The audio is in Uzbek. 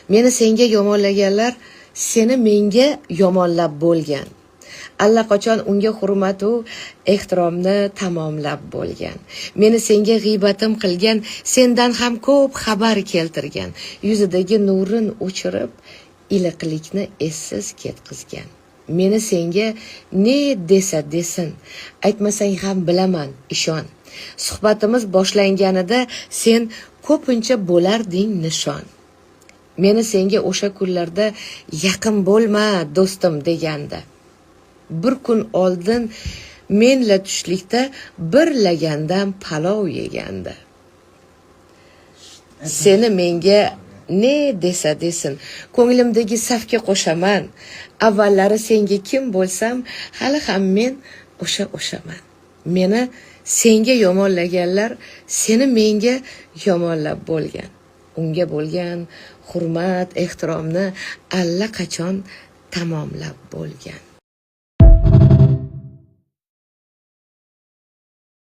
Meni senga yomonlaganlar seni menga yomonlab bo'lgan. Allaqachon unga hurmatu ehtiromni tamomlab bo'lgan. Meni senga g'iybatim qilgan sendan ham ko'p xabar keltirgan. Yuzidagi nurin o'chirib, iliqlikni essiz ketqizgan. Meni senga ne desa desin, aytmasang ham bilaman, ishon. Suhbatimiz boshlanganida sen ko'pincha bo'larding nishon. Meni senga o'sha kunlarda yaqin bo'lma, do'stim deganda. Bir kun oldin menla tushlikda bir lagandan palov yeganda. Seni menga ne desa desin, ko'nglimdagi safga qo'shaman. Avvallari senga kim bo'lsam, hali ham men o'sha o'shaman. Meni senga yomonlaganlar seni menga yomonlab bo'lgan. Unga bo'lgan hurmat, ehtiromni allaqachon tamomlab bo'lgan.